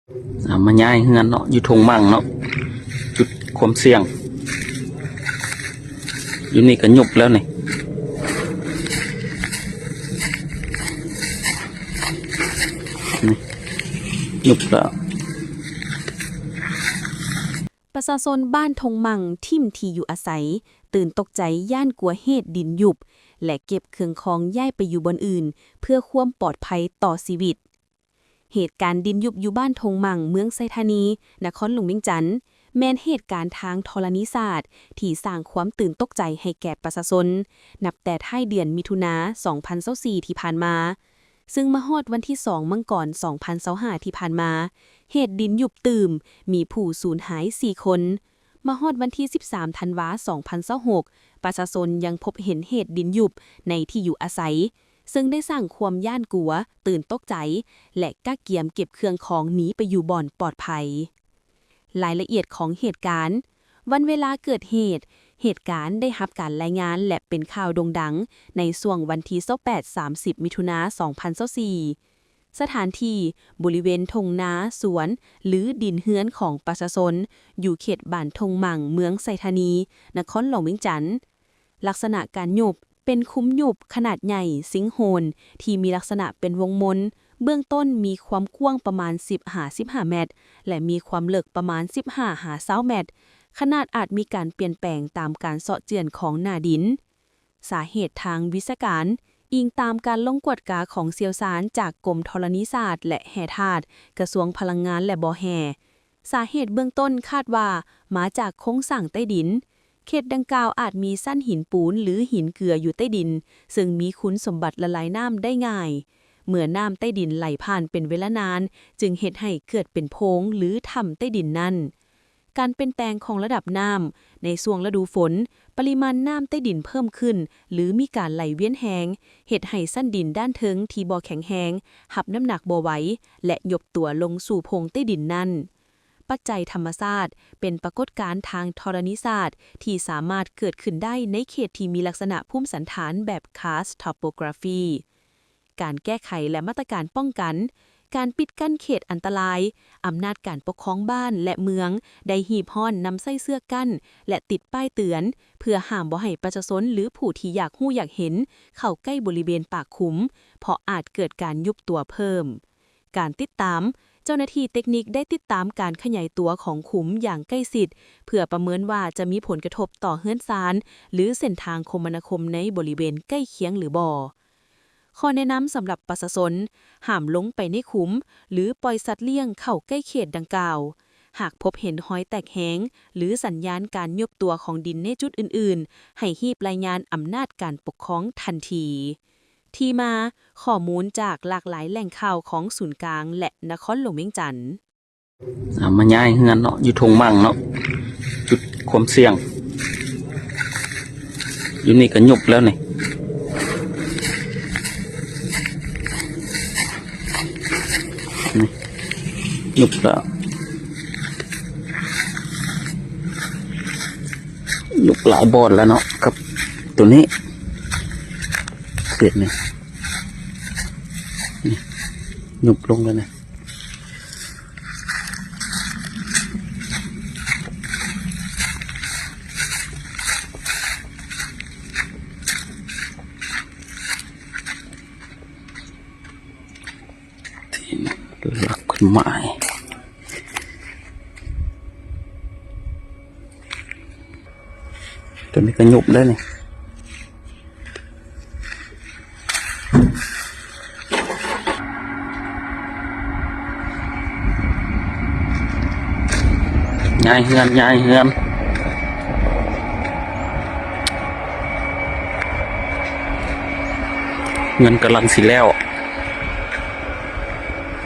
ເອົາມາຍ້າຍເຮືອນເນາະ ຢູ່ທົ່ງໝັ່ງເນາະ ຈຸດຄວາມສ່ຽງ ຢູ່ນີ້ກໍຍຸບແລ້ວນີ້ ນີ້ ຍຸບແລ້ວ. ປະຊາຊົນບ້ານທົ່ງໝັ່ງຖິ້ມທີ່ຢູ່ອາໄສ, ຕື່ນຕົກໃຈຢ້ານກົວເຫດດິນຍຸບ ແລະ ເກັບເຄື່ອງຂອງຍ້າຍໄປຢູ່ບ່ອນອື່ນ ເພື່ອຄວາມປອດໄພຕໍ່ຊີວິດ. ເຫດການດິນຍຸບຢູ່ບ້ານທົ່ງໝັ່ງ ເມືອງໄຊທານີ ນະຄອນຫຼວງວຽງຈັນ ແມ່ນເຫດການທາງທໍລະນີສາດທີ່ສ້າງຄວາມຕື່ນຕົກໃຈໃຫ້ແກ່ປະຊາຊົນ ນັບແຕ່ທ້າຍເດືອນມິຖຸນາ ສອງພັນຊາວສີ່ ທີ່ຜ່ານມາ, ຊຶ່ງມາຮອດວັນທີສອງ ມັງກອນ ສອງພັນຊາວຫ້າ ທີ່ຜ່ານມາ, ເຫດດິນຍຸບຕື່ມ ມີຜູ້ສູນຫາຍສີ່ຄົນ. ມາຮອດວັນທີສິບສາມ ທັນວາ ສອງພັນຊາວຫົກ ປະຊາຊົນຍັງພົບເຫັນເຫດດິນຍຸບໃນທີ່ຢູ່ອາໄສ, ເຊິ່ງໄດ້ສ້າງຄວາມຢ້ານກົວ, ຕື່ນຕົກໃຈ ແລະ ກະກຽມເກັບເຄື່ອງຂອງໜີໄປຢູ່ບ່ອນປອດໄພ. ລາຍລະອຽດຂອງເຫດການ. ວັນເວລາເກີດເຫດ, ເຫດການໄດ້ຮັບການລາຍງານ ແລະ ເປັນຂ່າວໂດ່ງດັງໃນຊ່ວງວັນທີຊາວແປດ ສາມສິບ ມິຖຸນາ ສອງພັນຊາວສີ່. ສະຖານທີ່ບໍລິເວນທົ່ງນາ, ສວນ ຫຼື ດິນເຮືອນຂອງປະຊາຊົນ ຢູ່ເຂດບ້ານທົ່ງໝັ່ງ ເມືອງໄຊທານີ ນະຄອນຫຼວງວຽງຈັນ. ລັກສະນະການຍຸບ ເປັນຂຸມຍຸບຂະໜາດໃຫຍ່ຊິງໂຮນ ທີ່ມີລັກສະນະເປັນວົງມົນ, ເບື້ອງຕົ້ນມີຄວາມກວ້າງປະມານສິບຫາສິບຫ້າແມັດ ແລະ ມີຄວາມເລິກປະມານສິບຫ້າຫາຊາວແມັດ. ຂະໜາດອາດມີການປ່ຽນແປງຕາມການເຊາະເຈື່ອນຂອງໜ້າດິນ. ສາເຫດທາງວິຊາການ, ອີງຕາມການລົງກວດກາຂອງຊ່ຽວຊານຈາກກົມທໍລະນີສາດ ແລະ ແຮ່ທາດ, ກະຊວງພະລັງງານ ແລະ ບໍ່ແຮ່, ສາເຫດເບື້ອງຕົ້ນຄາດວ່າມາຈາກໂຄງສ້າງໃຕ້ດິນ. ເຂດດັ່ງກ່າວອາດມີຊັ້ນຫີນປູນ ຫຼື ຫີນເກືອຢູ່ໃຕ້ດິນ, ເຊິ່ງມີຄຸນສົມບັດລະລາຍນ້ຳໄດ້ງ່າຍ. ເມື່ອນ້ຳໃຕ້ດິນໄຫຼຜ່ານເປັນເວລານານ, ຈຶ່ງເຮັດໃຫ້ເກີດເປັນໂພງ ຫຼື ຖ້ຳໃຕ້ດິນນັ້ນ. ການປ່ຽນແປງຂອງລະດັບນ້ຳ. ໃນຊ່ວງລະດູຝົນ, ປະລິມານນ້ຳໃຕ້ດິນເພີ່ມຂຶ້ນ ຫຼື ມີການໄຫຼວຽນແຮງ, ເຮັດໃຫ້ຊັ້ນດິນດ້ານເທິງທີ່ບໍ່ແຂງແຮງ ຮັບນ້ຳໜັກບໍ່ໄຫວ ແລະ ຍົບຕົວລົງສູ່ໂພງໃຕ້ດິນນັ້ນ. ປັດໄຈທຳມະຊາດ ເປັນປາກົດການທາງທໍລະນີສາດທີ່ສາມາດເກີດຂຶ້ນໄດ້ໃນເຂດທີ່ມີລັກສະນະພູມສັນຖານແບບ Karst Topography. ການແກ້ໄຂ ແລະ ມາດຕະການປ້ອງກັນ. ການປິດກັ້ນເຂດອັນຕະລາຍ. ອຳນາດການປົກຄອງບ້ານ ແລະ ເມືອງ ໄດ້ຮີບຮ້ອນນຳໃຊ້ເຊືອກກັ້ນ ແລະ ຕິດປ້າຍເຕືອນ ເພື່ອຫ້າມບໍ່ໃຫ້ປະຊາຊົນ ຫຼື ຜູ້ທີ່ຢາກຮູ້ຢາກເຫັນ ເຂົ້າໃກ້ບໍລິເວນປາກຂຸມ, ເພາະອາດເກີດການຍຸບຕົວເພີ່ມ. ການຕິດຕາມ. ເຈົ້າໜ້າທີ່ເຕັກນິກໄດ້ຕິດຕາມການຂະຫຍາຍຕົວຂອງຂຸມຢ່າງໃກ້ຊິດ ເພື່ອປະເມີນວ່າຈະມີຜົນກະທົບຕໍ່ເຮືອນຊານ ຫຼື ເສັ້ນທາງຄົມມະນາຄົມໃນບໍລິເວນໃກ້ຄຽງ ຫຼື ບໍ່. ຂໍ້ແນະນຳສຳລັບປະຊາຊົນ, ຫ້າມລົງໄປໃນຂຸມ ຫຼື ປ່ອຍສັດລ້ຽງເຂົ້າໃກ້ເຂດດັ່ງກ່າວ. ຫາກພົບເຫັນຮອຍແຕກແຫງ ຫຼື ສັນຍານການຍຸບຕົວຂອງດິນໃນຈຸດອື່ນໆ, ໃຫ້ຮີບລາຍງານອຳນາດການປົກຄອງທັນທີ. ທີ່ມາ, ຂໍ້ມູນຈາກຫຼາກຫຼາຍແຫຼ່ງຂ່າວຂອງສູນກາງ ແລະ ນະຄອນຫຼວງວຽງຈັນ. ເອົາມາຍ້າຍເຮືອນເນາະ ຢູ່ທົ່ງໝັ່ງເນາະ ຈຸດຄວາມສ່ຽງ ຢູ່ນີ້ກໍຍຸບແລ້ວນີ້ ນີ້ ຍຸບແລ້ວ ຍຸບຫຼາຍບ່ອນແລ້ວເນາະ ກັບໂຕນີ້ ເຂດນີ້ ນີ້ ຍຸບລົງແລ້ວນີ້. ທີ່ລັກຂຶ້ນມາ ຕົວນີ້ກໍຍຸບໄດ້ນີ້. ຍ້າຍເຮືອນ ຍ້າຍເຮືອນ ເຮືອນກຳລັງຊິແລ້ວ.